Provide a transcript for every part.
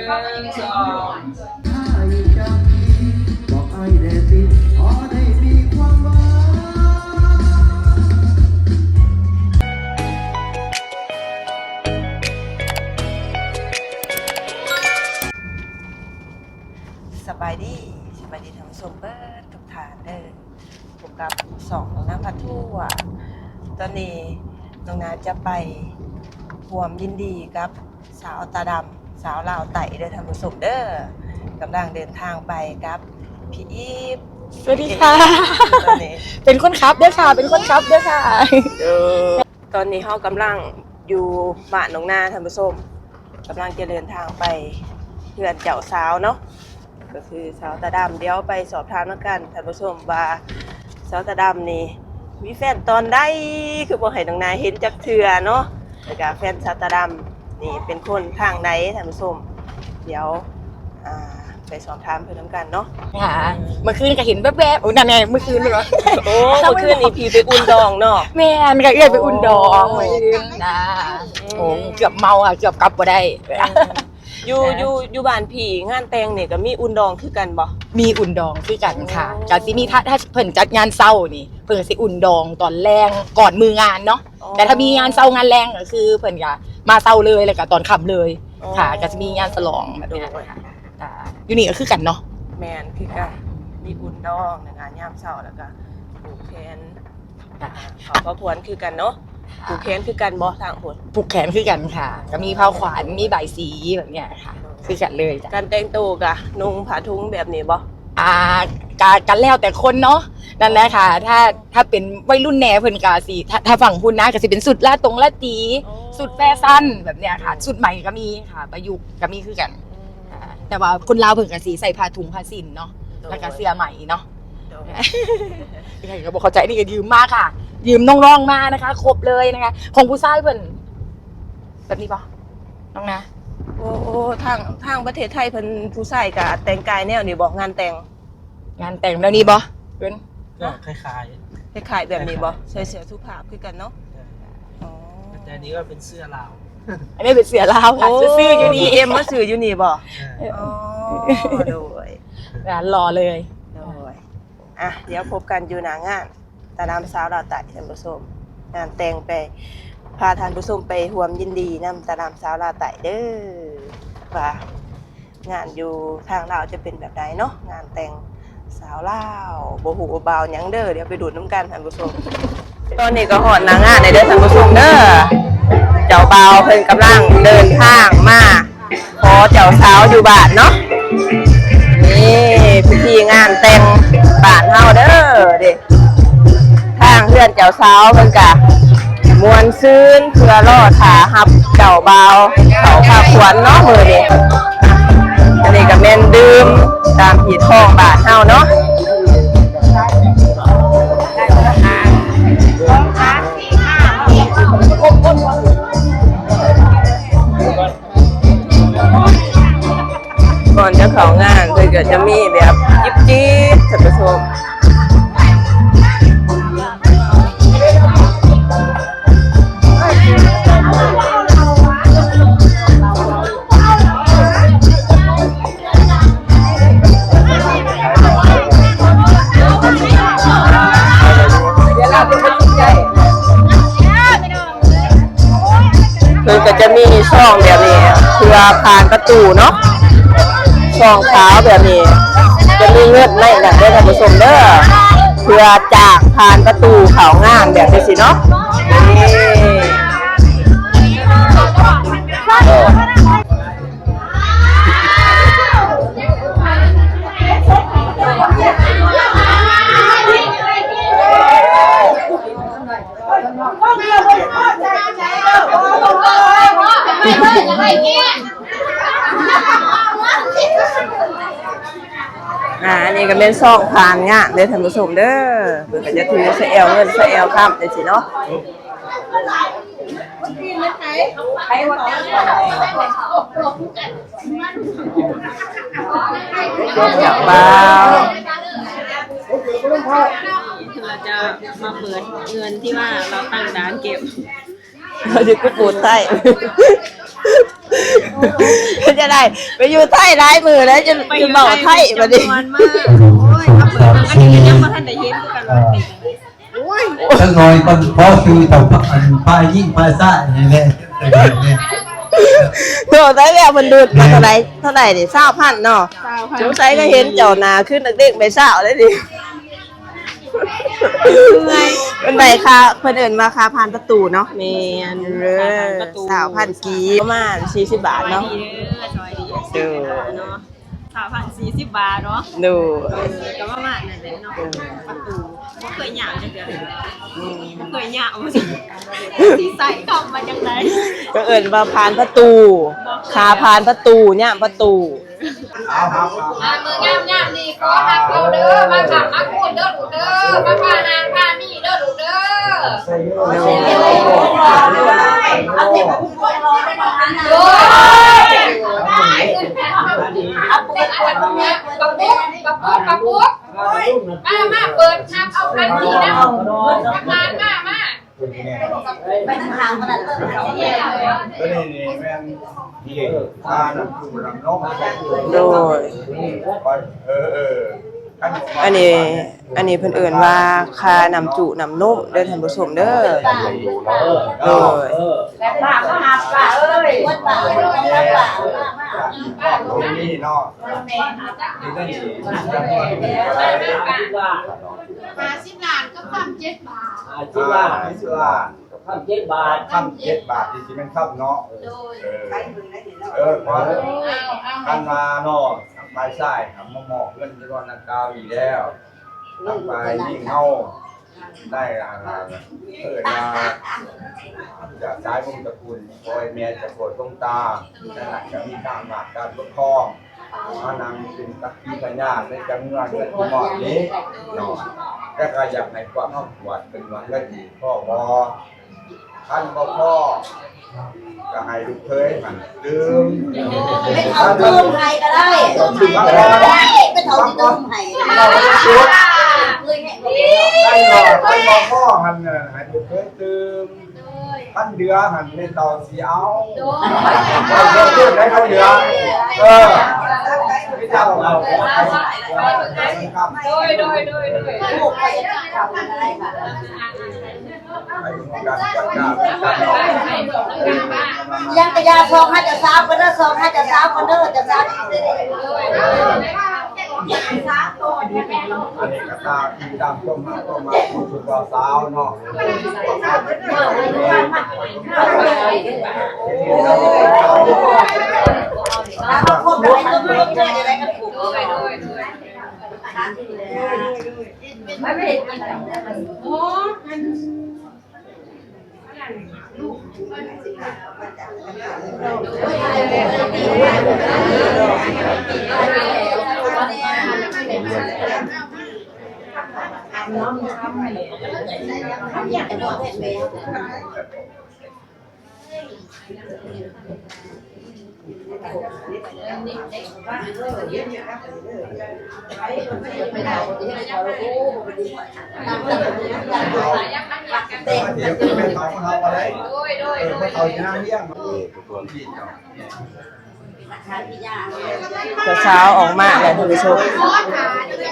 ສະບາຍດີ ສະບາຍດີທ່ານຜູ້ຊົມເບິດທຸກທ່ານເດີ. ພົບກັບຊ່ອງນ້ອງນາພາທົວ. ຕອນນີ້ນ້ອງນາຈະໄປຮ່ວມຍິນດີກັບສາວຕາດຳ ສາວລາວໃຕ້ເດີທ່ານຜູ້ຊົມເດີ. ກຳລັງເດີນທາງໄປກັບພີ່ອີບ. ສະຫວັດດີຄ່ະ. ຕອນນີ້ເປັນຄົນຂັບເດີຄ່ະ ເປັນຄົນຂັບເດີຄ່ະ. ເອີ ຕອນນີ້ເຮົາກຳລັງຢູ່ບ້ານໜອງນາທ່ານຜູ້ຊົມ, ກຳລັງຈະເດີນທາງໄປເຮືອນເຈົ້າສາວເນາະ ກໍຄືສາວຕາດຳ. ດຽວໄປສອບຖາມນຳກັນທ່ານຜູ້ຊົມວ່າ ສາວຕາດຳນີ້ມີແຟນຕອນໃດ ຄືບໍ່ໃຫ້ນ້ອງນາເຫັນຈັກເທື່ອເນາະ. ແລ້ວກະແຟນສາວຕາດຳນີ້ເປັນຄົນທາງໃດທ່ານຜູ້ຊົມ? ດຽວ ອ່າ ໄປສອບຖາມເພິ່ນນຳກັນເນາະ. ຫາ ເມື່ອຄືນກໍເຫັນແວບໆ. ໂອ້ ນັ້ນແນ່ ເມື່ອຄືນແມ່ນບໍ່? ໂອ້ ເມື່ອຄືນນີ້ພີ່ໄປອຸ່ນດອງເນາະ. ແມ່ນ ກໍເອື້ອຍໄປອຸ່ນດອງ ໂອ້ ມື້ອື່ນນະ. ອືມ ໂອ້ ເກືອບເມົາ ເກືອບກັບບໍ່ໄດ້. ອືມ ຢູ່ ຢູ່ ຢູ່ບ້ານພີ່ ງານແຕ່ງນີ້ກໍມີອຸ່ນດອງຄືກັນບໍ່? ມີອຸ່ນດອງຄືກັນຄ່ະ. ໂອ້ ກໍຊິມີ ຖ້າ ຖ້າເພິ່ນຈັດງານເຊົ້ານີ້ ເພິ່ນກໍຊິອຸ່ນດອງຕອນແລງກ່ອນມື້ງານເນາະ. ອໍ ແຕ່ຖ້າມີງານເຊົ້າງານແລງກໍຄືເພິ່ນກໍມາເຊົ້າເລີຍ ແລ້ວກໍຕອນຄ່ຳເລີຍ. ອໍ ຄ່ະ ກໍຈະມີງານສະຫຼອງແບບນີ້. ໂດຍ ຄ່ະ ຢູ່ນີ້ກໍຄືກັນເນາະ. ແມ່ນ ຄືກັນ ມີບຸນດອງ ແລ້ວກໍຍາມເຊົ້າ ແລ້ວກໍຜູກແຂນ. ອ່າ ເຂົ້າພາຄວນຄືກັນເນາະ. ຜູກແຂນຄືກັນບໍ່ທາງພຸ້ນ? ຜູກແຂນຄືກັນຄ່ະ ກໍມີພາຂວັນ ມີບາຍສີແບບເນີ້ຍຄ່ະ. ໂດຍ ຄືກັນເລີຍ. ການແຕ່ງໂຕກໍນຸ່ງຜ້າຖົງແບບນີ້ບໍ່? ອ່າ ກະ ກະແລ້ວແຕ່ຄົນເນາະ. ນັ້ນແຫຼະຄ່ະ ຖ້າ ຖ້າເປັນໄວລຸ້ນແດ່ເພິ່ນກະຊິ ຖ້າ ຖ້າຝັ່ງພຸ້ນນະ ກະຊິເປັນຊຸດລາຕົງລາຕີ ອໍ ຊຸດແຟຊັນແບບເນີ້ຍຄ່ະ. ໂອ້ ຊຸດໃໝ່ກະມີຄ່ະ ປະຍຸກກະມີຄືກັນ. ອືມ ອ່າ ແຕ່ວ່າຄົນລາວເພິ່ນກະຊິໃສ່ຜ້າຖົງຜ້າສິ້ນເນາະ. ໂດຍ ແລ້ວກະເສື້ອໃໝ່ເນາະ. ໂດຍ ໃຜກໍບໍ່ເຂົ້າໃຈ ນີ້ກະຢືມມາຄ່ະ ຢືມນ້ອງໆມານະຄະ ຄົບເລີຍນະຄະ. ຂອງຜູ້ຊາຍເພິ່ນແບບນີ້ບໍ່ ນ້ອງນາ? ໂອ້ ໂອ້ ທາງ ທາງປະເທດໄທເພິ່ນ ຜູ້ຊາຍກະແຕ່ງກາຍແນວນີ້ບໍ່ ງານແຕ່ງ? ງານແຕ່ງແນວນີ້ບໍ່ເພິ່ນ? ກໍຄ້າຍໆ ຄ້າຍໆແບບນີ້ບໍ່? ຄ້າຍໆ ໃສ່ເສື້ອສຸພາບຄືກັນເນາະ. ເອີ ອໍ ແຕ່ອັນນີ້ກໍເປັນເສື້ອລາວ. ອັນນີ້ເປັນເສື້ອລາວ. ໂອ້ ຊື້ຢູ່ນີ້ ເອັມ ມາຊື້ຢູ່ນີ້ບໍ່? ເອີ ອໍ ໂດຍ ງານຫຼໍ່ເລີຍ. ໂດຍ ອ່ະ ດຽວພົບກັນຢູ່ໜ້າງານຕາດຳສາວລາວໃຕ້ທ່ານຜູ້ຊົມ. ງານແຕ່ງໄປ ພາທ່ານຜູ້ຊົມໄປຮ່ວມຍິນດີນຳຕາດຳສາວລາວໃຕ້ເດີ ວ່າ ງານຢູ່ທາງລາວຈະເປັນແບບໃດເນາະ ງານແຕ່ງສາວລາວ ບໍ່ຮູ້ວ່າບ່າວຫຍັງເດີ. ດຽວໄປລຸ້ນນຳກັນທ່ານຜູ້ຊົມ. ຕອນນີ້ກໍຮອດໜ້າງານແລ້ວເດີທ່ານຜູ້ຊົມເດີ. ເຈົ້າບ່າວເພິ່ນກຳລັງເດີນທາງມາຂໍເຈົ້າສາວຢູ່ບ້ານເນາະ. ນີ້ພິທີງານແຕ່ງບ້ານເຮົາເດີ ເດ້ ທາງເຮືອນເຈົ້າສາວເພິ່ນກະມ່ວນຊື່ນ ເພື່ອລໍຖ້າຮັບເຈົ້າບ່າວເຂົ້າພາຄວັນເນາະມື້ນີ້. ອັນນີ້ກະແມ່ນດື່ມຕາມຮີດຄອງບ້ານເຮົາເນາະ. ກ່ອນຈະເຂົ້າງານ ເພິ່ນກໍຈະມີແບບຈິບຈີບ ທ່ານຜູ້ຊົມ. ເພິ່ນກໍຈະມີຊ່ອງແບບນີ້ ເພື່ອຜ່ານປະຕູເນາະ ຊ່ອງຂາວແບບນີ້ ຈະມີເງິນໃນນັ້ນເດີທ່ານຜູ້ຊົມເດີ ເພື່ອຈາກຜ່ານປະຕູເຂົ້າງານແບບຈັ່ງຊີ້ເນາະ. ນີ້ ອ່າ ອັນນີ້ກໍແມ່ນຊ່ອງຜ່ານງານເດີທ່ານຜູ້ຊົມເດີ ເພິ່ນກໍຈະຖືສະແອວເງິນສະແອວຄຳຈັ່ງຊີ້ເນາະ. ເຈົ້າບ່າວ ເຮົາຈະມາເປີດເງິນທີ່ວ່າເຮົາຕັ້ງດ່ານເກັບ ເຮົາຈະກຸດໂບດໃຕ້ ເພິ່ນຈະ ໄດ້ ໄປຢູ່ໄທຫຼາຍມື້ແລ້ວ ຈົນ ຈົນເວົ້າໄທບັດນີ້. ໂອ້ຍ ມາເປີດເບິ່ງ ອັນນີ້ກໍຍັງບໍ່ທັນໄດ້ເຫັນຄືກັນວ່າ ໂອ້ຍ ຈັກໜ່ອຍກ່ອນ ຂໍຊື່ເຈົ້າ ອັນ ຝ່າຍຍິງຝ່າຍຊາຍນີ້ແຫຼະ. ໂດ ໄດ້ແລ້ວ ເພິ່ນດູດມາເທົ່າໃດ ເທົ່າໃດນີ້ ຊາວພັນເນາະ. ຊາວພັນ ສົງໄສກໍເຫັນເຈົ້າໜ້າຄືນັກເລງໄປຊາວເລີຍນີ້. ເພິ່ນໄດ້ຄ່າ ເພິ່ນເອີ້ນວ່າຄ່າຜ່ານປະຕູເນາະ. ແມ່ນ ເອີ ຄ່າຜ່ານປະຕູ ຊາວພັນກີບ ປະມານສີ່ສິບບາດເນາະ. ໂດ ຊາວພັນສີ່ສິບບາດເນາະ. ໂດ ເອີ ກໍປະມານນັ້ນແຫຼະເນາະ. ເອີ ປະຕູບໍ່ເຄີຍຍາວຈັກເທື່ອ ອືມ ບໍ່ເຄີຍຍາວ ຊິໃຊ້ຄຳວ່າຈັ່ງໃດ ກໍເອີ້ນວ່າຜ່ານປະຕູ ຄ່າຜ່ານປະຕູ ຍາມປະຕູ. ອ່າ ມື້ງາມໆນີ້ ຂໍຮັກເຮົາເດີ ມາຄ້ຳມາຄູນເດີລູກເດີ ມາພານາງພາມີເດີລູກເດີ. ໂດຍ ບັກບຸກ ບັກບຸກ ບັກບຸກ ມາ ມາເປີດຮັບເອົາຄັນນີ້ນຳ ທຳງານມາ ມາ. ໂຕນີ້ແມ່ນ ໄປທາງຂ້າງມັນນັ້ນ ໂຕນີ້ນີ້ແມ່ນເດ້ ຄ່ານ້ຳຈູ້ນ້ຳນົມ. ໂດຍ ເອີ ເອີ ອັນນີ້ ອັນນີ້ເພິ່ນເອີ້ນວ່າຄ່ານ້ຳຈູ້ນ້ຳນົມເດີທ່ານຜູ້ຊົມເດີ. ໂດຍ ແລ້ວປ້າກໍຮັບ ປ້າເອີຍ ນີ້ເນາະ ນີ້ກໍດີ ຫ້າສິບລ້ານກັບຄຳເຈັດບາດ ຫ້າສິບລ້ານ ຫ້າສິບລ້ານ ຄຳເຈັດບາດ ຄຳເຈັດບາດ ທີ່ຊິແມ່ນຄຳເນາະ. ໂດຍ ເອີ ເອີ ຄັນວ່າເນາະ ຝ່າຍຊາຍຫາມາມອບເງິນຈຳນວນດັ່ງກ່າວນີ້ແລ້ວ ທາງຝ່າຍຍິງເຮົາໄດ້ ອ່າ ເອີ້ນວ່າຈາກສາຍວົງຕະກຸນ ພໍ່ແມ່ຈະໂປດດວງຕາ ຈາກນັ້ນກໍມີທາງດ້ານການປົກຄອງ ມານັ່ງເປັນສັກຂີພະຍານໃນຈຳນວນເງິນທີ່ມອບນີ້ເນາະ. ແຕ່ກໍຢາກໃຫ້ພວກເຮົາກວດເບິ່ງວ່າເງິນນີ້ພໍບໍ່ ຄັນບໍ່ພໍກໍໃຫ້ລູກເຂີຍຫັ້ນຕື່ມ ເປັນເຂົາຕື່ມໃຫ້ກໍໄດ້ ເປັນເຂົາຊິຕື່ມໃຫ້ກໍໄດ້ ຄັນບໍ່ພໍຫັ້ນ ໃຫ້ລູກເຂີຍຕື່ມ. ໂດຍ ຄັນເຫຼືອຫັ້ນແມ່ເຖົ້າຊິເອົາ ໂດຍ ເອົາເພິ່ນໃຫ້ເຂົາເຫຼືອ ເອີ ເຈົ້າເອົາ ໂດຍ ໂດຍ ໂດຍ ໂດຍ ຍັງກະຢາ ຊອງໃຫ້ເຈົ້າສາວກ່ອນເດີ ຊອງໃຫ້ເຈົ້າສາວກ່ອນເດີ ເຈົ້າສາວ. ອັນນີ້ກໍຕາມ ຕາມຄວາມຮັກຄວາມມັກຂອງຜູ້ບ່າວສາວເນາະ ຕາມຄວາມຮັກຄວາມມັກ. ເຈົ້າສາວອອກມາແລ້ວທ່ານຜູ້ຊົມ.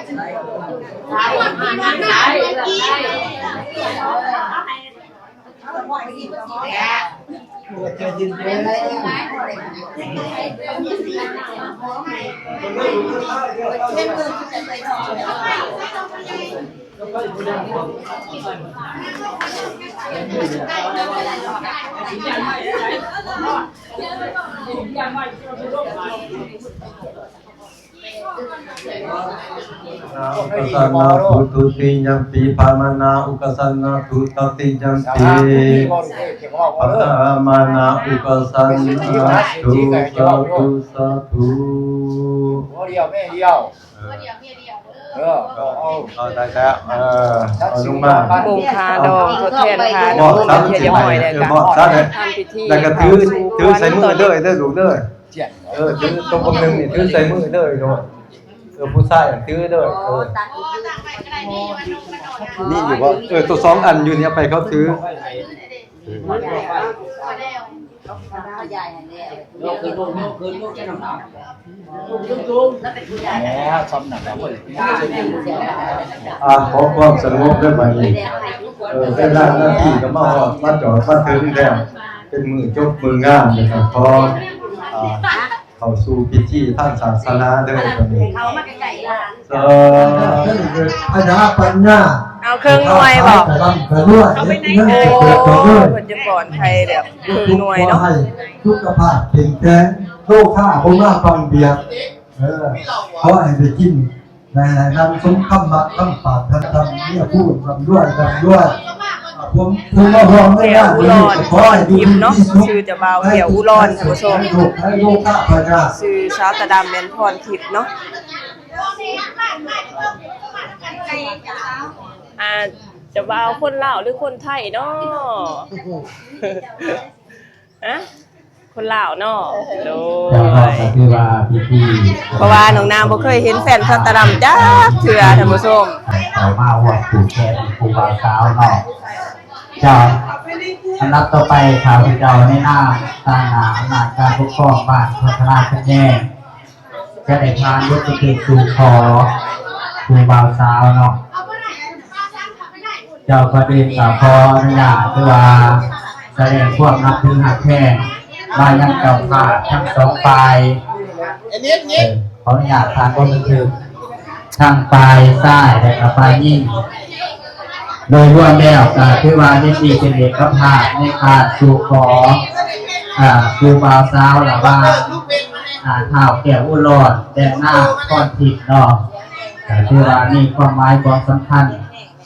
ນາອຸກະສັນນາທຸ ທຸຕິຍັມປີ ພາມານາອຸກະສັນນາທຸ ຕະຕິຍັມປີ ພາມານາອຸກະສັນນາທຸ ສາທຸ ສາທຸ. ຫົວດຽວແມ່ດຽວ ເອີ ເອີ ເອົາ ເອົາໄດ້ແລ້ວ ເອີ ເອົາລົງມາ ໂກງຄ່າດອງ ທົດແທນຄ່ານ້ຳມັນ ເຮັດຮຽບຮ້ອຍແລ້ວກໍ ເອີ ທຳພິທີ ແລ້ວກໍຖື ຖືໃສ່ມືເດີ ເດີລູກເດີ. ເອີ ຖືຕົກຄົນໜຶ່ງນີ້ຖືໃສ່ມືເດີໂລດ. ເອີ ຜູ້ຊາຍຖືເດີ. ເອີ ມີຢູ່ບໍ່? ເອີ ຕົກສອງອັນຢູ່ນີ້ ເອົາໄປເຂົາຖື. ແລ້ວຊຳນັ້ນແລ້ວ ອ່າ ຂໍຄວາມສະຫງົບເດີບັດນີ້. ເອີ ເວລານາທີກໍມາຮອດ ມາຈອດມາເຖິງແລ້ວ ເປັນມື້ຈົບມື້ງາມ ແລ້ວກໍຂໍ ອ່າ ເຂົ້າສູ່ພິທີທາງສາສະໜາເດີບັດນີ້. ເອີ ພະຍາປັນຍາ ເອົາເຄິ່ງໜ່ວຍບໍ? ໂອ້ ເພິ່ນຈະປ້ອນໃຫ້ແບບເຄິ່ງໜ່ວຍເນາະ. ສຸຂະພາບເຂັ້ມແຂງ ໂລຄາບໍ່ມາບັງບຽດ. ເອີ ຂໍໃຫ້ໄດ້ກິນ ແມ່ນຳສົມຄຳໝັ້ນຄຳປາດທຳ ເມຍພູນ ຮ່ຳລວຍ ຮ່ຳລວຍ. ຜົມ ຜົມມາຮ່ວມໃນງານນີ້ ຂໍໃຫ້ຢູ່ດີມີສຸກ ຊື່ເຈົ້າບ່າວແກ້ວອຸລອນ ທ່ານຜູ້ຊົມ. ຊື່ສາວຕາດຳແມ່ນພອນທິບເນາະ. ອ່າ ເຈົ້າບ່າວຄົນລາວ ຫຼື ຄົນໄທເນາະ? ຮະ? ຄົນລາວເນາະ. ໂດຍ ເຈົ້າກໍຄືວ່າພິທີ ເພາະວ່ານ້ອງນາງບໍ່ເຄີຍເຫັນແຟນສາວຕາດຳຈັກເທື່ອ ທ່ານຜູ້ຊົມ. ເຂົ້າມາຮ່ວມຜູກແຂນຄູ່ບ່າວສາວເນາະ. ເຈົ້າ ອັນດັບຕໍ່ໄປ ຂ້າພະເຈົ້າໃນນາມຕາງໜ້າອຳນາດການປົກຄອງບ້ານພັດທະນາຂັດແຍ່ງ ຈະໄດ້ຜ່ານບົດບັນທຶກສູ່ຂໍຄູ່ບ່າວສາວເນາະ. ເຈົ້າ ກ່ອນອື່ນກໍຂໍອະນຸຍາດ ຫຼືວ່າສະແດງຄວາມນັບຖືຮັກແພງມາຍັງເຈົ້າພາບທັງສອງຝ່າຍ. ເອີ ຂໍອະນຸຍາດຜ່ານບົດບັນທຶກ ທັງຝ່າຍຊາຍ ແລະ ກໍຝ່າຍຍິງ. ໂດຍລວມແລ້ວກໍຖືວ່າເປັນທີ່ເປັນເອກະພາບໃນການສູ່ຂໍ ອ່າ ຄູ່ບ່າວສາວລະຫວ່າງ ອ່າ ທ້າວແກ້ວອຸລອນ ແລະ ນາງພອນທິບເນາະ. ກໍຖືວ່າມີຄວາມໝາຍຄວາມສຳຄັນ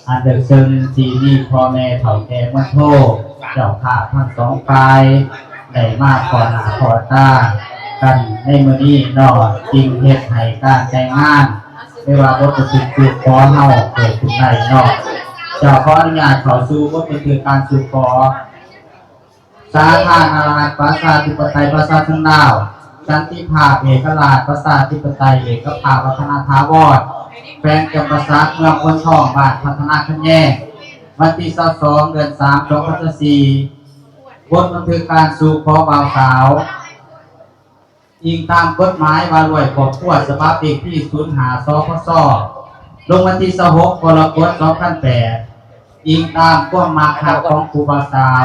ອັນເລິກເຊິ່ງທີ່ມີພໍ່ແມ່ເຖົ້າແກ່ມວນໂທ ເຈົ້າພາບທັງສອງຝ່າຍ ໄດ້ມາພໍ້ໜ້າພໍ້ຕາກັນໃນມື້ນີ້ເນາະ, ຈຶ່ງເຮັດໃຫ້ການແຕ່ງງານ ຫຼືວ່າບົດປະຊຸມສູ່ຂໍເຮົາເກີດຂຶ້ນໄດ້ເນາະ. ເຈົ້າ ຂໍອະນຸຍາດເຂົ້າສູ່ບົດບັນທຶກການສູ່ຂໍ. ສາທາລະນະລັດ ປະຊາທິປະໄຕ ປະຊາຊົນລາວ, ສັນຕິພາບ ເອກະລາດ ປະຊາທິປະໄຕ ເອກະພາບ ວັດທະນາຖາວອນ ແຂວງຈຳປາສັກ ເມືອງໂພນທອງ ບ້ານພັດທະນາຂັດແຍ່ງ. ວັນທີຊາວສອງ ເດືອນສາມ ສອງພັນຊາວສີ່ ບົດບັນທຶກການສູ່ຂໍບ່າວສາວ ອີງຕາມກົດໝາຍວ່າດ້ວຍຄອບຄົວ ສະບັບເລກທີສູນຫ້າ ສພຊ ລົງວັນທີຊາວຫົກ ກໍລະກົດ ສອງພັນແປດ ອີງຕາມຄວາມມັກຮັກຂອງຄູ່ບ່າວສາວ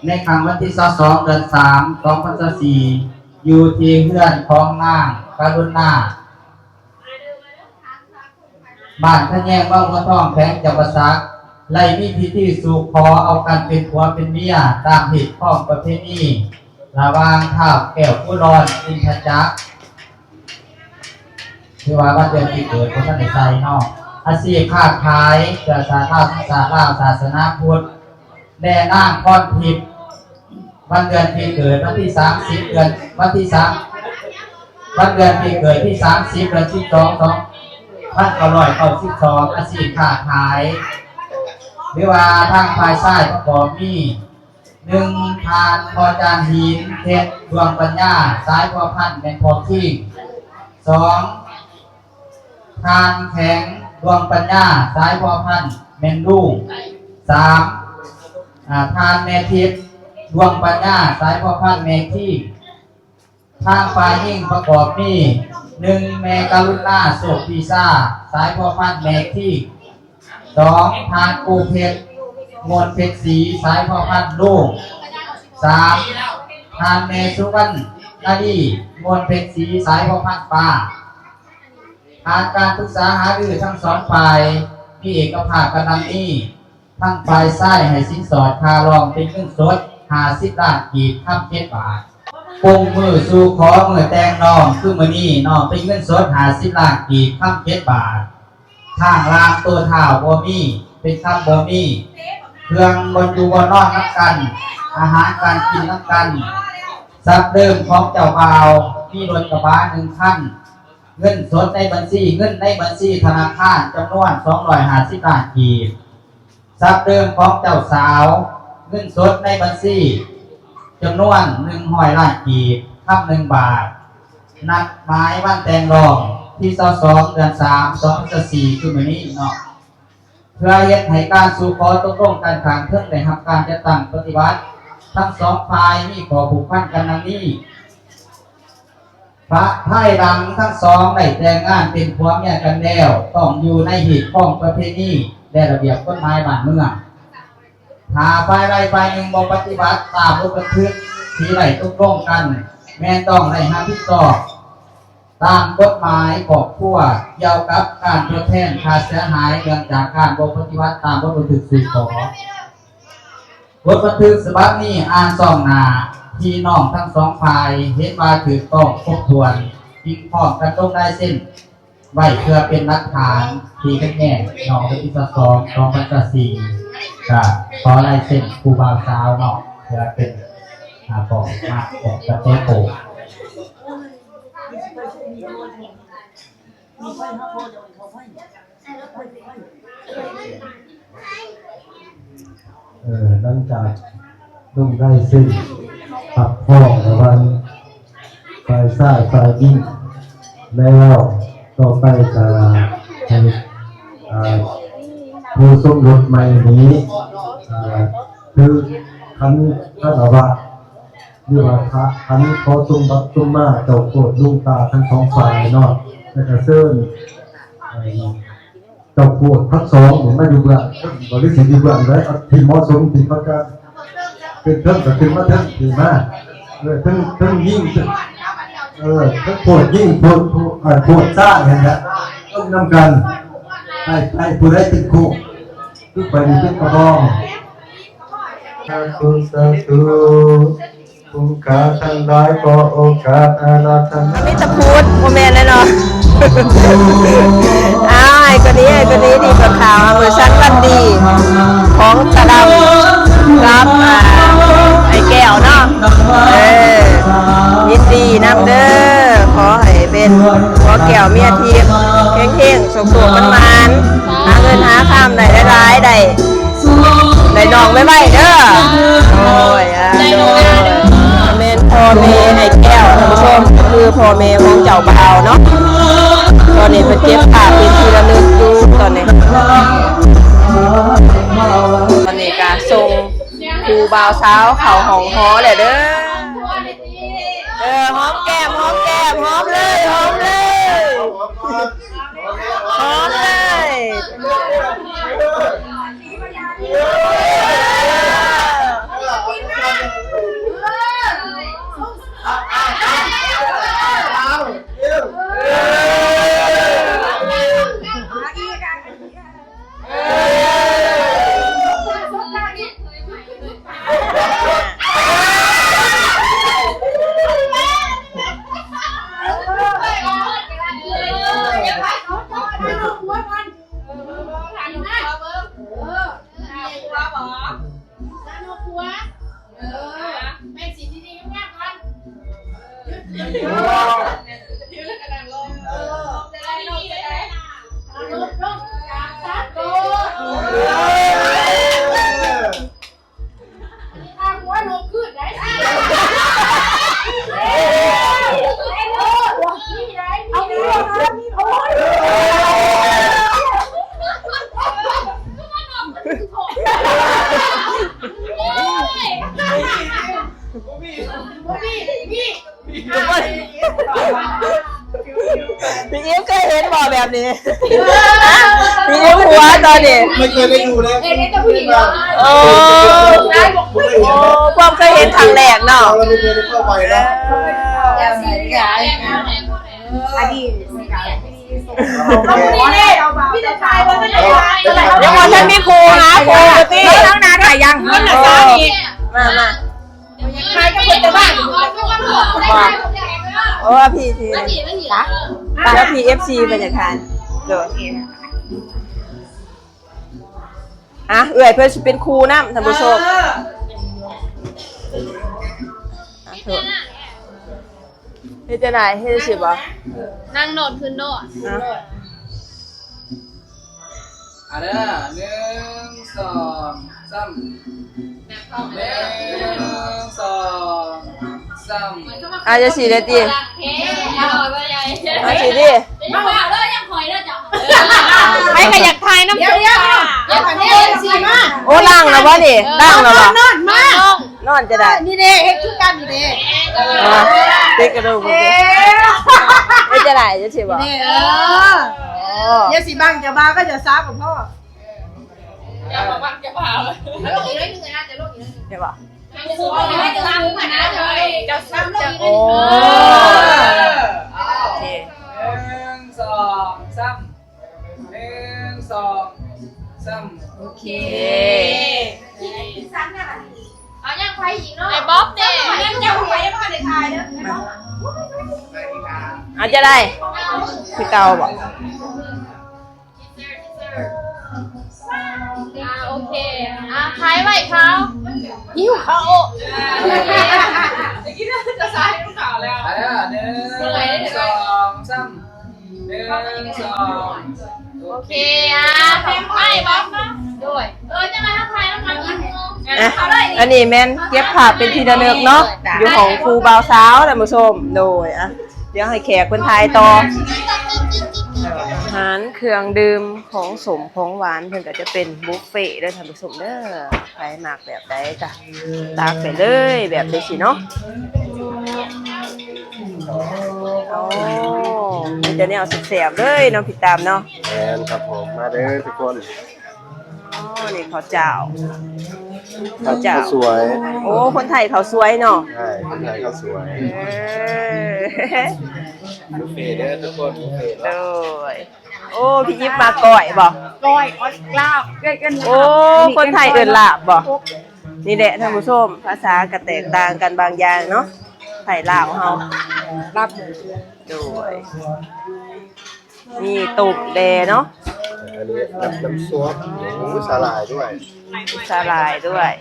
ໃນຄ່ຳວັນທີຊາວສອງ ເດືອນສາມ ສອງພັນຊາວສີ່ ຢູ່ທີ່ເຮືອນຂອງນາງກະລຸນນາ ບ້ານຂະແຍງ ເມືອງໂພນທອງ ແຂວງຈຳປາສັກ ໄດ້ມີພິທີສູ່ຂໍເອົາກັນເປັນຜົວເປັນເມຍ ຕາມຮີດຄອງປະເພນີ ລະຫວ່າງທ້າວແກ້ວພູລອນ ອິນທະຈັກ ຖືວ່າວັນເດືອນປີເກີດບໍ່ທັນໄດ້ໃສ່ເນາະ, ອາຊີບຄ້າຂາຍ ເຊື້ອຊາດລາວ ສັນຊາດລາວ ສາສະໜາພຸດ ແລະ ນາງພອນທິບ ວັນເດືອນປີເກີດ ວັນທີສາມສິບ ເດືອນ ວັນທີສາມ ວັນເດືອນປີເກີດທີສາມສິບ ເດືອນສິບສອງ ສອງພັນເກົ້າຮ້ອຍເກົ້າສິບສອງ. ອາຊີບຄ້າຂາຍ ຫຼືວ່າທາງຝ່າຍຊາຍປະກອບມີ ໜຶ່ງ ທ່ານພໍ່ຈານຫີນ ເພັດ ດວງປັນຍາ ສາຍພົວພັນແມ່ນພໍ່ຄີງ. ສອງ ທ່ານແຂງ ດວງປັນຍາ ສາຍພົວພັນແມ່ນລຸງ. ສາມ ອາ ທ່ານແມ່ທິບ ດວງປັນຍາ ສາຍພົວພັນແມ່ຄີງ. ທາງຝ່າຍຍິງປະກອບມີ ໜຶ່ງ ແມ່ກະລຸນາ ໂຊກປີຊາ ສາຍພົວພັນແມ່ຄີງ. ສອງ ທ່ານປູເພັດ ໂງນເພັດສີ ສາຍພົວພັນລູກ. ສາມ ທ່ານແມ່ສຸວັນນາລີ ໂງນເພັດສີ ສາຍພົວພັນປ້າ. ຜ່ານການປຶກສາຫາລືທັງສອງຝ່າຍ ມີເອກະພາບກັນດັ່ງນີ້. ທາງຝ່າຍຊາຍໃຫ້ສິນສອດຄ່າລອງເປັນເງິນສົດຫ້າສິບລ້ານກີບ ຄຳເຈັດບາດ. ປົງມືສູ່ຂໍມື້ແຕ່ງນ້ອງຄືມື້ນີ້ເນາະ ເປັນເງິນສົດຫ້າສິບລ້ານກີບ ຄຳເຈັດບາດ. ທາງລ່າງໂຕທ້າວບໍ່ມີ ເປັນຄຳບໍ່ມີ. ເຄື່ອງບ່ອນຢູ່ບ່ອນນອນນຳກັນ ອາຫານການກິນນຳກັນ. ຊັບເດີມຂອງເຈົ້າບ່າວ ມີລົດກະບະໜຶ່ງຄັນ. ເງິນສົດໃນບັນຊີ ເງິນໃນບັນຊີທະນາຄານຈຳນວນສອງຮ້ອຍຫ້າສິບລ້ານກີບ. ຊັບເດີມຂອງເຈົ້າສາວ ເງິນສົດໃນບັນຊີຈຳນວນໜຶ່ງຮ້ອຍລ້ານກີບ ຄຳໜຶ່ງບາດ. ນັດໝາຍວັນແຕ່ງນ້ອງທີຊາວສອງ ເດືອນສາມ ສອງພັນຊາວສີ່ ຄືມື້ນີ້ເນາະ. ເພື່ອເຮັດໃຫ້ການສູ່ຂໍຕົກລົງກັນຂ້າງເທິງໄດ້ຮັບການຈັດຕັ້ງປະຕິບັດ, ທັງສອງຝ່າຍມີຂໍ້ຜູກພັນກັນດັ່ງນີ້. ພາ- ພາຍຫຼັງທັງສອງໄດ້ແຕ່ງງານເປັນຜົວເມຍກັນແລ້ວ, ຕ້ອງຢູ່ໃນຮີດຄອງປະເພນີ ແລະ ລະບຽບກົດໝາຍບ້ານເມືອງ. ຖ້າຝ່າຍໃດຝ່າຍໜຶ່ງບໍ່ປະຕິບັດຕາມບົດບັນທຶກທີ່ໄດ້ຕົກລົງກັນ, ແມ່ນຕ້ອງໄດ້ຮັບຜິດຊອບຕາມກົດໝາຍຄອບຄົວກ່ຽວກັບການທົດແທນຄ່າເສຍຫາຍເນື່ອງຈາກການບໍ່ປະຕິບັດຕາມບົດບັນທຶກສູ່ຂໍ. ບົດບັນທຶກສະບັບນີ້ອ່ານຊອງໜ້າ, ພີ່ນ້ອງທັງສອງຝ່າຍເຫັນວ່າຖືກຕ້ອງຄົບຖ້ວນ, ຈຶ່ງພ້ອມກັນລົງລາຍເຊັນໄວ້ເພື່ອເປັນຫຼັກຖານທີ່ຂັດແຍ່ງເນາະ. ວັນທີຊາວສອງ ສອງພັນຊາວສີ່ ກະຂໍລາຍເຊັນຄູ່ບ່າວສາວເນາະ ເພື່ອເປັນ ອ່າ ປອກມາອອກກະແສໂຕ. ເອີ ຫຼັງຈາກລົງລາຍເຊັນຮັບຮອງລະຫວ່າງຝ່າຍຊາຍຝ່າຍຍິງແລ້ວ, ຕໍ່ໄປກະໃຫ້ ອ່າ ຄູ່ສົມລົດໃໝ່ນີ້ ອ່າ ຖືຂັນຄາລະວະ ຫຼືວ່າ ຂະ- ຂັນຂໍສົມບັດສົມມາເຈົ້າໂຄດລຸງຕາທັງສອງຝ່າຍເນາະ, ແລ້ວກະເຊີນ ເອີ ເຈົ້າໂຄດທັງສອງນີ້ມາຢູ່ເບື້ອງເທິງບໍ ຫຼືຊິຢູ່ເບື້ອງໃດ ເອົາທີ່ເໝາະສົມທີ່ເຂົາຈະຂຶ້ນເທິງກະຂຶ້ນມາເທິງ ຂຶ້ນມາ ເອີ ເທິງ ເທິງຍິງ ເອີ ເທິງໂຄດຍິງ ໂຄດ ໂຄດ ເອີ ໂຄດຊາຍຫັ້ນແຫຼະ ລົງນຳກັນ ໃຫ້ ໃຫ້ຜູ້ໃດເປັນໂຄດ ຄືຂ້ອຍນີ້ເປັນກະບອງ. ສາທຸ ສາທຸ ຜູ້ຂ້າທັງຫຼາຍ ຂໍໂອກາດອາລາທະນາ. ມີແຕ່ພູດ ບໍ່ແມ່ນແລ້ວເນາະ. ອ້າວ ໃຫ້ກວ່ານີ້ ໃຫ້ກວ່ານີ້ ດີກວ່າຂາວ. ເວີຊັນວັນດີຂອງຕາດຳກັບ ອ່າ ອ້າຍແກ້ວເນາະ. ເອີ ຍິນດີນຳເດີ. ຂໍໃຫ້ເປັນຜົວແກ້ວເມຍທິບ ເຮັງໆ ໂຊກໆ ໝານໆ ຫາເງິນຫາຄຳໄດ້ຫຼາຍໆ ໄດ້ ໄດ້ນ້ອງໄວໆເດີ. ໂອ້ຍ ອ່າ ແມ່ນພໍ່ແມ່ອ້າຍແກ້ວ ທ່ານຜູ້ຊົມ ຄືພໍ່ແມ່ຂອງເຈົ້າບ່າວເນາະ. ຕອນນີ້ເພິ່ນເກັບພາບເປັນທີ່ລະນຶກຢູ່ຕອນນີ້. ຕອນນີ້ກະສົ່ງຄູ່ບ່າວສາວເຂົ້າຫ້ອງຫໍແລ້ວເດີ. ເອີ ຫອມແກ້ມ ຫອມແກ້ມ ຫອມເລີຍ ຫອມເລີຍ. ຫອມເລີຍ. ພີ່ອີຟເຄີຍເຫັນບໍ່ແບບນີ້? ພີ່ອີຟຫົວຕອນນີ້ ໄມ່ເຄີຍໄດ້ດູເລີຍ. ໂອ້ ຄວາມເຄີຍເຫັນຄັ້ງແລກເນາະ. ອະດີດ ຍັງບໍ່ທັນມີຄູ່ຫາຄູ່ຕິ. ມາ ມາ. ໂອ້ ພີ່ ພີ່ ແລ້ວ ພີ່ ເອັຟຊີ ເພິ່ນຢາກຖ່າຍ. ໂດຍ ອ່ະ ເອື້ອຍເພິ່ນຊິເປັນຄູ່ນຳ ທ່ານຜູ້ຊົມ. ເຮັດຈັ່ງໃດ? ເຮັດຊິບໍ່? ນັ່ງໂນດ ຂຶ້ນໂນດ. ອ່ະ ເດີ ໜຶ່ງ ສອງ ສາມ ໜຶ່ງ ສອງ ສາມ. ອ່ະ ຈັ່ງຊີ້ເດ້ຕິ ຈັ່ງຊີ້ຕິ. ມາເດີ ຍັງຄອຍເດີເຈົ້າ. ໃຜກໍຢາກຖ່າຍນຳ ດຽວໆ ດຽວກ່ອນເດ້ ເອັຟຊີ ມາ. ໂອ້ ລ້າງແລ້ວບໍ່ນີ້? ເອີ ລ້າງແລ້ວບໍ່? ນອນ ນອນມາ ນອນຈະໄດ້. ເອີ ນີ້ເດ້ ເຮັດຄືກັນນີ້ເດ້. ອ່າ ຕິດກະດູກ ເອີ ເຮັດຈັ່ງໃດຈັ່ງຊີ້ບໍ່? ນີ້ ເອີ ໂອ້ ດຽວຊິບັງເຈົ້າບ່າວກັບເຈົ້າສາວກໍພໍ. ເຫັນບໍ່? ໂອ້ ໂອເຄ ໜຶ່ງ ສອງ ສາມ ໜຶ່ງ ສອງ ສາມ ໂອເຄ ເອົາຍັງໃຜອີກເນາະ? ໄອ້ບອບເດ້ ຍັງເຈົ້າໄປຍັງບໍ່ທັນໄດ້ຖ່າຍເດີ. ອາດຈະໄດ້ຄືເກົ່າບໍ່? ອ່າ ໂອເຄ ອ່າ ຖ່າຍໄວ້ເຂົາ ຫິວເຂົ້າ ຕະກີ້ຈະໃສ່ລູກເຂົາແລ້ວ. ເອົາເດີ ໜຶ່ງ ສອງ ສາມ ໜຶ່ງ ສອງ ໂອເຄ ອ່າ ແພງໄປບອກເນາະ ໂດຍ ເອີ ຈັ່ງໃດເຮົາຖ່າຍນຳກັນອີກ ອ່ະ ອັນນີ້ແມ່ນເກັບພາບເປັນທີ່ລະນຶກເນາະ ຢູ່ຂອງຄູ່ບ່າວສາວ ທ່ານຜູ້ຊົມ ໂດຍ ອ່ະ ດຽວໃຫ້ແຂກເພິ່ນຖ່າຍຕໍ່. ອາຫານເຄື່ອງດື່ມ ຂອງສົ້ມຂອງຫວານ ເພິ່ນກໍຈະເປັນບຸບເຟເດີທ່ານຜູ້ຊົມເດີ ໃຜມັກແບບໃດກໍຕັກໄປເລີຍ ແບບຈັ່ງຊີ້ເນາະ. ໂອ້ ມີແຕ່ແນວແຊບໆເລີຍເນາະ ພີ່ຕາມເນາະ. ແມ່ນຄັບຜົມ ມາເດີທຸກຄົນ. ອໍ ນີ້ເຂົ້າເຈົ້າ ເຂົ້າເຈົ້າ ເຂົ້າສວຍ. ໂອ້ ຄົນໄທເຂົ້າສວຍເນາະ. ໃຊ່ ຄົນໄທເຂົ້າສວຍ ເອີ ບຸບເຟເດີທຸກຄົນ ບຸບເຟເນາະ ໂດຍ. ໂອ້ ພີ່ອີບມາກ້ອຍບໍ່? ກ້ອຍ ອໍ ລາບ ເອີ້ນ ເອີ້ນ ໂອ້ ຄົນໄທເອີ້ນລາບບໍ່? ນີ້ແຫຼະທ່ານຜູ້ຊົມ ພາສາກໍແຕກຕ່າງກັນບາງຢ່າງເນາະ ໄທລາວເຮົາ ລາບ ໂດຍ. ມີຕົ້ມແດ່ເນາະ ອັນນີ້ນ້ຳ ນ້ຳຊອດ ໂອ້ ສາຫຼ່າຍດ້ວຍ ສາຫຼ່າຍດ້ວຍ.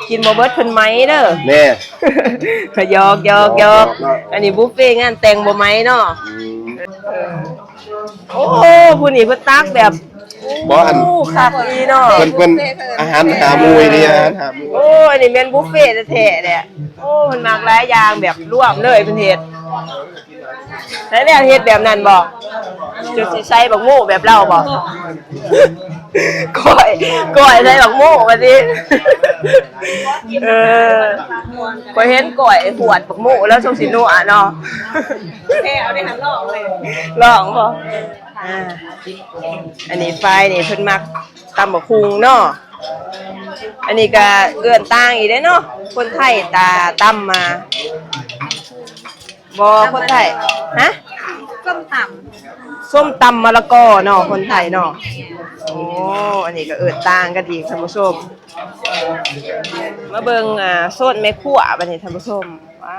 ກິນບໍ່ເບິດເພິ່ນໄໝເດີ ແນ່ ຫຍອກໆໆ ອັນນີ້ບຸບເຟງານແຕ່ງບໍ່ໄໝເນາະ. ອືມ ເອີ ໂອ້ ຜູ້ນີ້ເພິ່ນຕັກແບບ ບໍ່ ອັນ ໂອ້ ຄັກອີ່ເນາະ ເພິ່ນ ເພິ່ນອາຫານຫາໝູ່ອີ່ຫຼີ ອາຫານຫາໝູ່. ໂອ້ ອັນນີ້ແມ່ນບຸບເຟແທ້ໆແຫຼະ. ໂອ້ ເພິ່ນມັກຫຼາຍຢ່າງ ແບບລວມເລີຍເພິ່ນເຮັດ. ໃສ່ແລ້ວເຮັດແບບນັ້ນບໍ່? ຈະຊິໃສ່ບັກໂມ້ແບບລາວບໍ່? ກ້ອຍ ກ້ອຍໃສ່ບັກໂມ້ວ່າຕິ. ເອີ ຂ້ອຍເຫັນກ້ອຍຫວດບັກໂມ້ແລ້ວ ຊົງຊິນົວເນາະ. ແທ້ ເອົາໄດ້ຫັ້ນລອງເລີຍ ລອງບໍ່? ອ່າ ອັນນີ້ຝ່າຍນີ້ເພິ່ນມັກຕຳບັກຫຸ່ງເນາະ. ອັນນີ້ກໍເອີ້ນຕ່າງອີກເດ້ເນາະ ຄົນໄທຕາຕຳມາ ບໍ່ ຄົນໄທ ຮະ? ສົ້ມຕຳ ສົ້ມຕຳມະລະກອເນາະ ຄົນໄທເນາະ. ໂອ້ ອັນນີ້ກໍເອີ້ນຕ່າງກັນອີກທ່ານຜູ້ຊົມ. ມາເບິ່ງ ອ່າ ໂຊນແມ່ຄົວບັດນີ້ທ່ານຜູ້ຊົມ. ວ້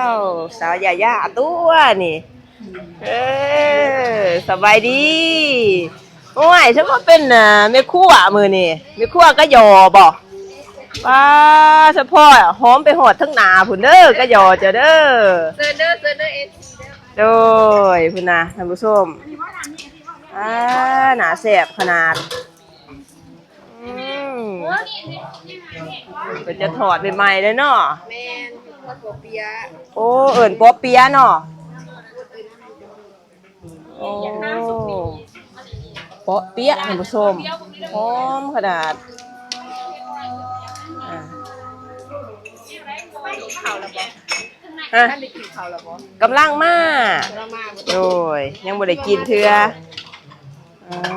າວ ສາວຢາຢາຕົວນີ້. ເອີ ສະບາຍດີ. ໂອ້ຍ ສະມາເປັນ ອ່າ ແມ່ຄົວມື້ນີ້ ແມ່ຄົວກະຢໍບໍ່? ປ້າ ສະພໍ້ຫອມໄປຮອດເທິງໜ້າພຸ້ນເດີ ກະຢໍເຈົ້າເດີ. ເຊີນເດີ ເຊີນເດີ ເອັຟຊີ ເດີ. ໂດຍ ພຸ້ນນະທ່ານຜູ້ຊົມ. ອ່າ ໜ້າແຊບຂະໜາດ. ອືມ ເພິ່ນຈະທອດໃໝ່ໆເລີຍເນາະ. ແມ່ນ ທອດປົອະເປຍະ. ໂອ້ ເອີ້ນປົອະເປຍະເນາະ. ໂອ້ ເປາະເປຍະ ທ່ານຜູ້ຊົມ ຫອມຂະໜາດ. ອ່າ ເຂົ້າແລ້ວບໍ່? ຮະ? ທ່ານໄດ້ກິນເຂົ້າແລ້ວບໍ່? ກຳລັງມາ. ກຳລັງມາ. ໂດຍ ຍັງບໍ່ໄດ້ກິນເທື່ອ. ອ່າ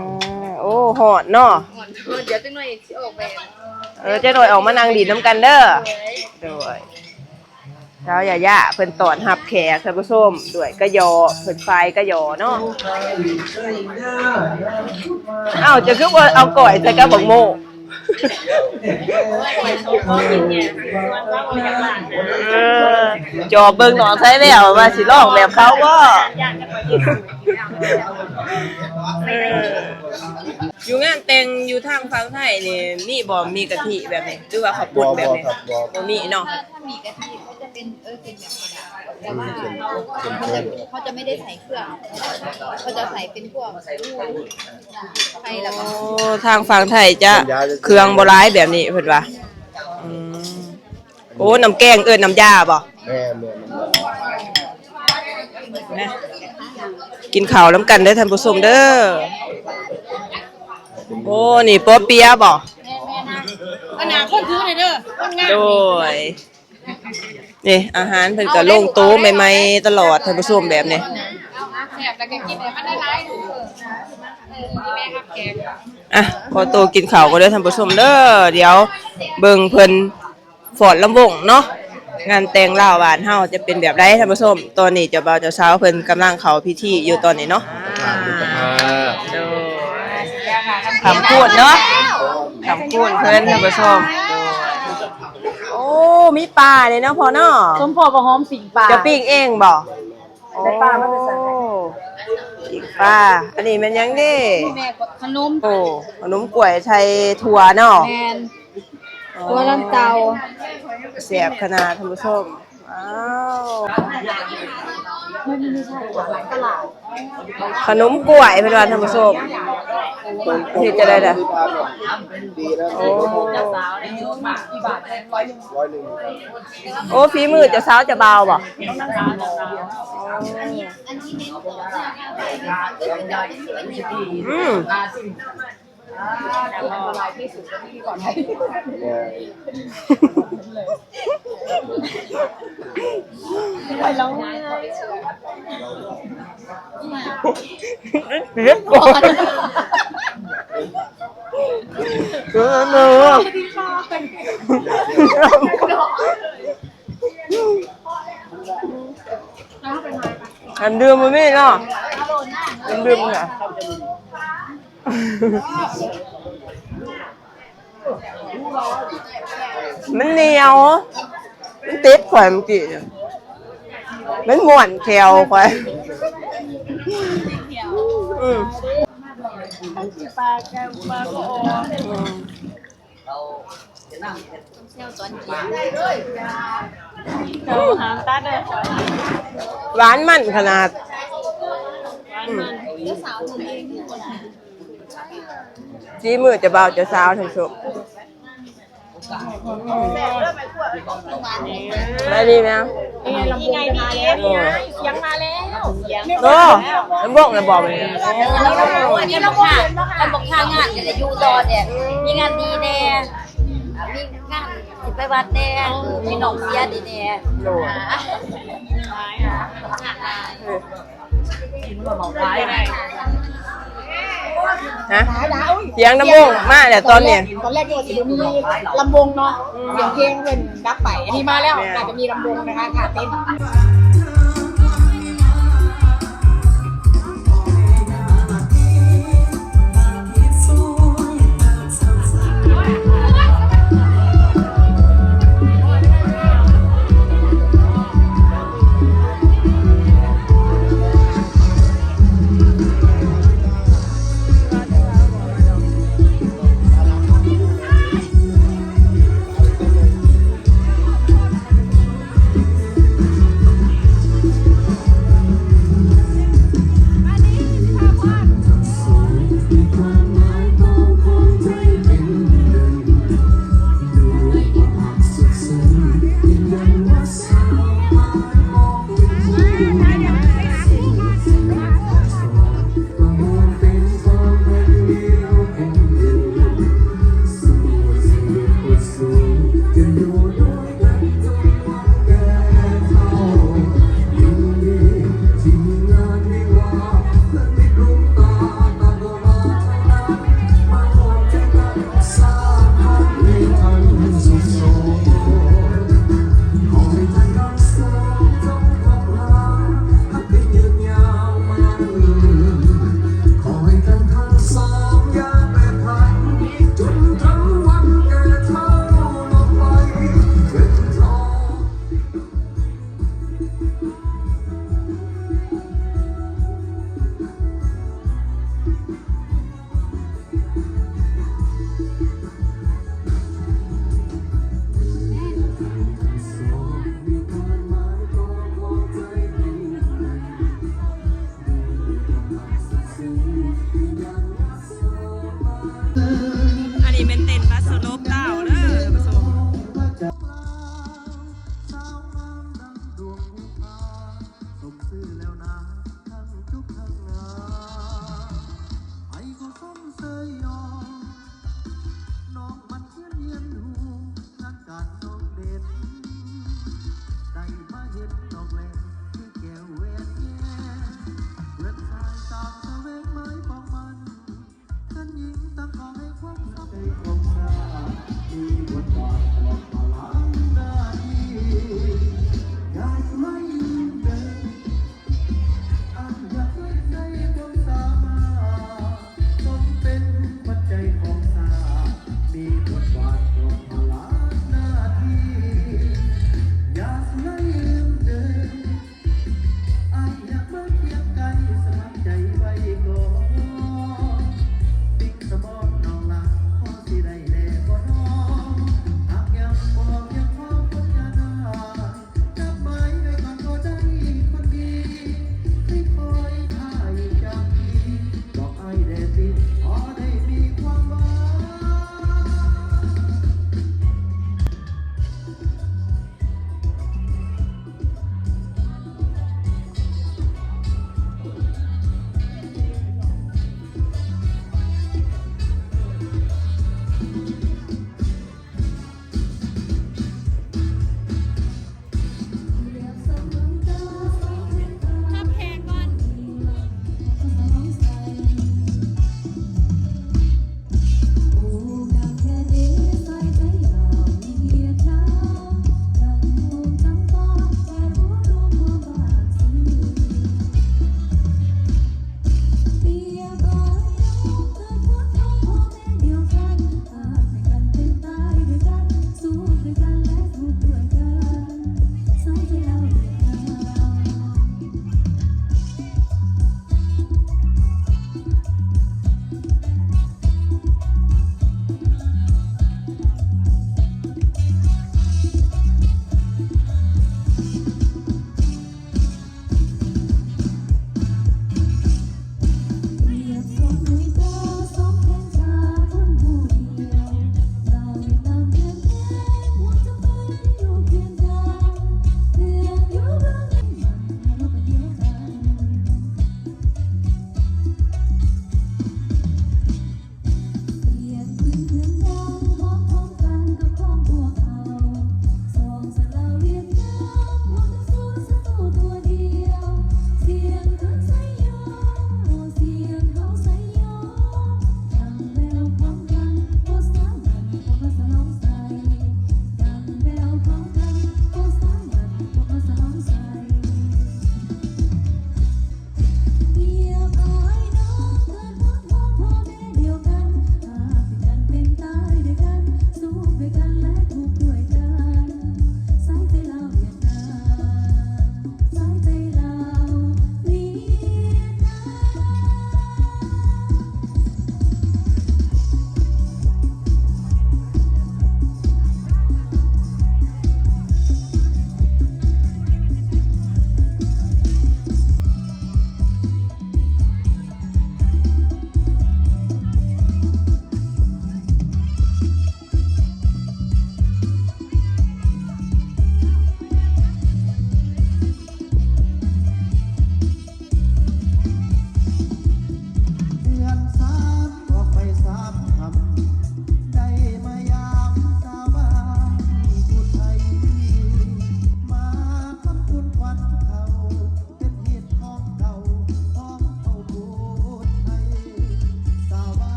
ໂອ້ ຮ້ອນເນາະ. ຮ້ອນ ດຽວຈັກໜ້ອຍຊິອອກໄປ. ເອີ ຈັກໜ້ອຍອອກມານັ່ງຫຼິ້ນນຳກັນເດີ. ໂດຍ ໂດຍ. ສາວຢາຢາເພິ່ນຕ້ອນຮັບແຂກທ່ານຜູ້ຊົມ ດ້ວຍກະຢໍ ເພິ່ນຝາຍກະຢໍເນາະ. ເອົ້າ ເຈົ້າຄືບໍ່ເອົາກ້ອຍໃສ່ກັບບັກໂມ້? ເອີ ຈອບເບິ່ງນ້ອງໄຊແວວວ່າຊິຮ້ອງແບບເຂົາບໍ່? ເອີ ຢູ່ງານແຕ່ງຢູ່ທາງຝັ່ງໄທນີ້ ມີບໍ່ ໝີ່ກະທິແບບນີ້ ຫຼືວ່າເຂົ້າປຸ້ນແບບນີ້? ບໍ່ ບໍ່ ບໍ່ມີເນາະ. ຖ້າ ຖ້າໝີ່ກະທິກໍຈະເປັນ ເອີ ເປັນແບບນີ້ແຫຼະ ແຕ່ວ່າ ອືມ ເຂົາ ເຂົາຈະ ເຂົາຈະໄມ່ໄດ້ໃສ່ເຄື່ອງ ເຂົາຈະໃສ່ເປັນພວກໄຂ່ລະ ໂອ້ ທາງຝັ່ງໄທຈະເຄື່ອງບໍ່ຫຼາຍແບບນີ້ເພິ່ນວ່າ. ອືມ ໂອ້ ນ້ຳແກງເອີ້ນນ້ຳຢາບໍ່? ແມ່ນໆ. ນະ ກິນເຂົ້ານຳກັນເດີທ່ານຜູ້ຊົມເດີ. ໂອ້ ນີ້ປໍເປຍບໍ? ອັນໜ້າຄົນຖືໜ້ອຍເດີ ຄົນງາມ. ໂດຍ ນີ້ອາຫານເພິ່ນກໍລົງໂຕໃໝ່ໆຕະຫຼອດທ່ານຜູ້ຊົມ ແບບນີ້. ແຊບແລ້ວກໍກິນໃຫ້ມັນຫຼາຍໆ ເອີ ແມ່ຮັບແຂກ. ອ່ະ ຂໍໂຕກິນເຂົ້າກ່ອນເດີທ່ານຜູ້ຊົມເດີ ດຽວເບິ່ງເພິ່ນຟ້ອນລຳວົງເນາະ. ງານແຕ່ງລາວບ້ານເຮົາຈະເປັນແບບໃດທ່ານຜູ້ຊົມ. ຕອນນີ້ເຈົ້າບ່າວເຈົ້າສາວເພິ່ນກຳລັງເຂົ້າພິທີຢູ່ຕອນນີ້ເນາະ. ໂດຍ ຄຳຄູນເນາະ ຄຳຄູນເພິ່ນທ່ານຜູ້ຊົມ. ໂອ້ ມີປາເດ້ເນາະພໍ່ເນາະ. ສົມພໍບໍ່ຫອມປີ້ງປາ. ເຈົ້າປີ້ງເອງບໍ? ໄດ້ປາມາແຕ່ໃສ? ໂອ້ ປີ້ງປາ. ອັນນີ້ແມ່ນຫຍັງເດ້? ແມ່ ຂະໜົມ. ໂອ້ ຂະໜົມກ້ວຍໃສ່ຖົ່ວເນາະ. ແມ່ນ ອໍ ຖົ່ວລັນເຕົາ. ແຊບຂະໜາດທ່ານຜູ້ຊົມ. ວ້າວ ຂະໜົມກ້ວຍເພິ່ນວ່າທ່ານຜູ້ຊົມ. ເຮັດຈັ່ງໃດລະ? ໂອ້ ໂອ້ ຝີມືເຈົ້າສາວເຈົ້າບ່າວບໍ? ອືມ ອັນຕະລາຍທີ່ສຸດກໍພິທີກອນໄທ. ເຮັດກ່ອນ ເອີ ເນາະ. ນ້ຳດື່ມບໍ່ມີເນາະ ນ້ຳດື່ມນະ. ມັນໜຽວ ມັນຕິດຂ້ອຍເມື່ອກີ້ນີ້ ມັນມ້ວນແຂວຂ້ອຍ. ອືມ ປາແກງປາກໍອອກ. ຫວານມັນຂະໜາດ. ສີມືເຈົ້າບ່າວເຈົ້າສາວທ່ານຜູ້ຊົມ. ໄດ້ດີແມ່. ນີ້ໄງ ນີ້ໄງ ນີ້ໄງ ສຽງມາແລ້ວ. ໂອ້ ລຳວົງລະບໍ ອັນນີ້ລຳວົງ. ຄັນບໍ່ຄ່າງານກໍໄດ້ຢູ່ຕໍ່ແດ່ ມີງານດີແດ່ ມີງານຊິໄປວັດແດ່ ມີນ້ອງເສຍດີແດ່. ໂດຍ ຮະ ສຽງລຳວົງມາແລ້ວຕອນນີ້. ຕອນແລກ ຕອນແລກກໍຊິບໍ່ມີລຳວົງເນາະ ອືມ ສຽງເພງເພິ່ນດັບໄປ. ອັນນີ້ມາແລ້ວ ແມ່ນ ໜ້າຈະມີລຳວົງນະຄະ ຖ້າເຕັ້ນ.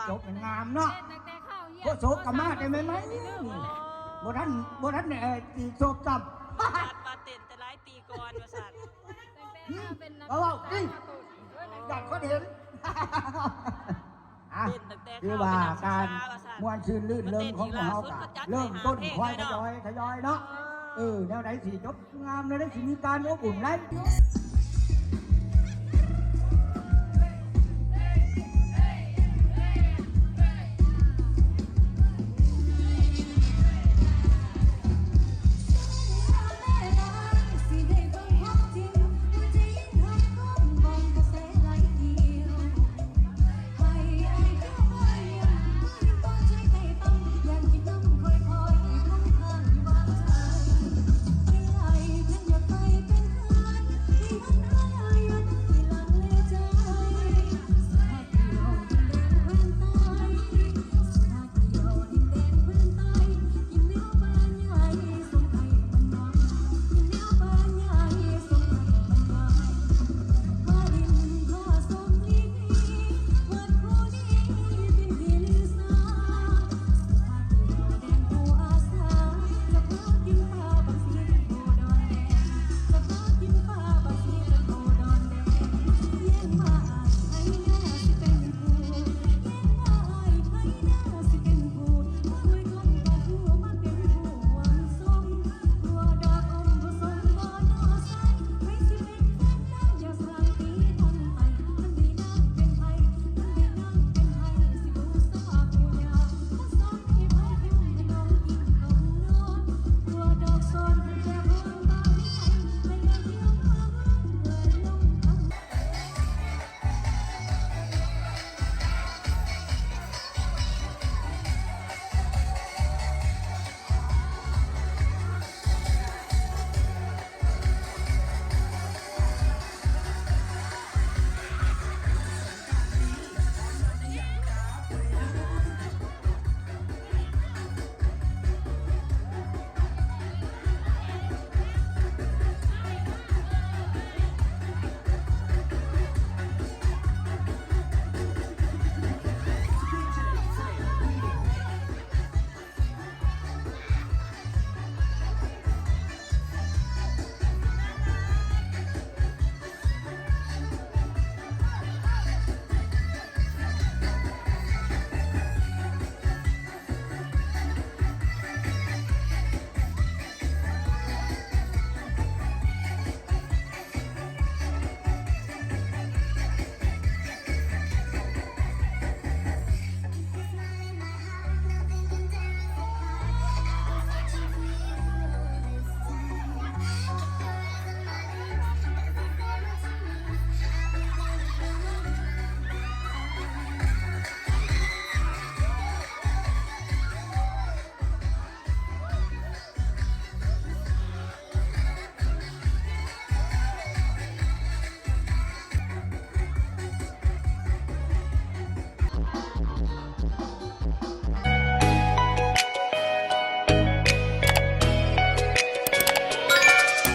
ຈົບງາມເນາະ. ເອີ ໂຄສົກກໍມາແຕ່ໃໝ່ໆນີ້ ບໍ່ທັນ ບໍ່ທັນ ເອີ ຕີໂສບຊ້ຳ ວ່າເຕັ້ນແຕ່ຫຼາຍປີກ່ອນວ່າຊັ້ນ. ເວົ້າຕິ ຢ້ານຄົນເຫັນ. ອ່ະ ຖືວ່າການມ່ວນຊື່ນລື່ນເລີງຂອງພວກເຮົາກໍເລີ່ມຕົ້ນຄ່ອຍທະຍອຍ ທະຍອຍເນາະ. ເອີ ແນວໃດຊິຈົບງາມ ແນວໃດຊິມີການອົບອຸ່ນຫຼາຍ